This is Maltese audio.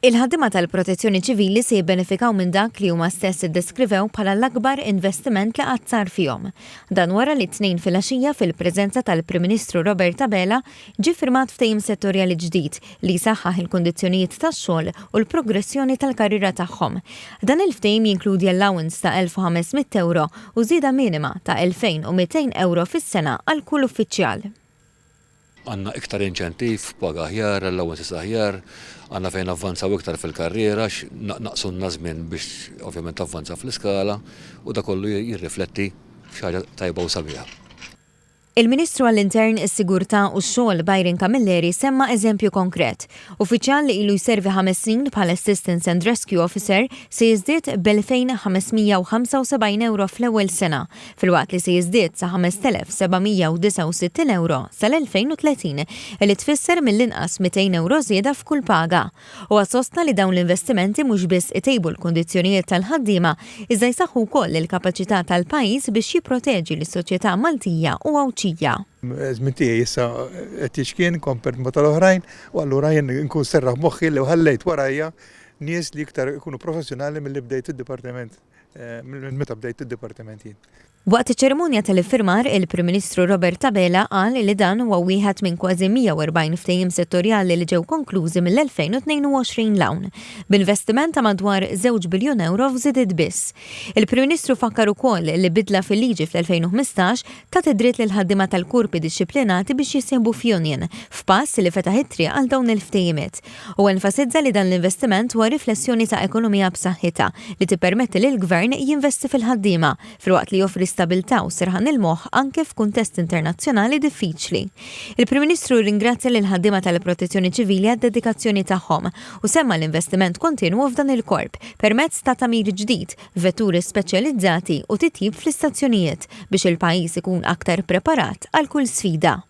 Il-ħaddiema tal-Protezzjoni Ċivili se jibbenefikaw minn dak li huma stess iddeskrivew bħala l-akbar investiment li qatt sar fihom. Dan wara li t-Tnejn filgħaxija fil-preżenza tal-Prim Ministru Robert Abela ġie ffirmat ftehim settorjali ġdid li jsaħħaħ il-kundizzjonijiet tax-xogħol u l-progressjoni tal-karriera tagħhom. Dan il-ftehim jinkludi allowance ta' 1,500 ewro u żieda minima ta' 2,200 ewro fis-sena għal kull uffiċjal. Għandna iktar inċentiv, paga aħjar, allowances aħjar, għandna fejn navvanzaw iktar fil-karriera għax naqsulna żmien biex ovvjament tavvanza fl-iskala u da kollu jirrifletti f'xi ħaġa tajba u sabiħa. Il-Ministru għall-Intern, is-Sigurtà u x-Xogħol Byron Camilleri semma eżempju konkret. Uffiċjal li ilu jservi ħames snin bħala Assistance and Rescue Officer se jiżdied b'2,575 ewro fl-ewwel sena filwaqt li se jiżdied sa 5,769 ewro sal-2030, li tfisser mill-inqas 200 ewro żieda f'kull paga. Huwa sostna li dawn l-investimenti mhux biss itejbu l-kundizzjonijiet tal-ħaddiema, iżda jsaħħu wkoll il-kapaċità tal-pajjiż biex jipproteġi lis-soċjetà Maltija u Għawdxija. Żmien tiegħi issa qed jiċkien compared ma' tal-oħrajn u allura jien nkun serraħ moħħi li ħallejt warajja nies li iktar ikunu professjonali milli bdejt id-dipartiment. Minn meta bdejt id-dipartiment jien. Waqt iċ-ċerimonja tal-iffirmar, il-Prim Ministru Robert Abela qal li dan huwa wieħed minn kważi 140 ftehim settorjali li ġew konklużi mill-2022 'l hawn, b'investiment ta' madwar żewġ biljun ewro f'żidiet biss. Il-Prim Ministru fakkar ukoll li bidla fil-liġi fl-2015 tat id-dritt lill-ħaddiema tal-korpi dixxiplinati biex jissieħbu f'union, f'pass li fetaħ it-triq għal dawn il-ftehimiet. Huwa enfasizza li dan l-investiment huwa riflessjoni ta' ekonomija b'saħħitha li tippermetti lill-Gvern jinvesti fil-ħaddiema, filwaqt li joffri stabilità u serħan il-moħħ anke f'kuntest internazzjonali diffiċli. Il-Prim Ministru rringrazzja lill-ħaddiema tal-Protezzjoni Ċivili għad-dedikazzjoni tagħhom u semma l-investiment kontinwu f'dan il-korp permezz ta' tagħmir ġdid, vetturi speċjalizzati u titjib fl-istazzjonijiet biex il-pajjiż ikun aktar preparat għal kull sfida.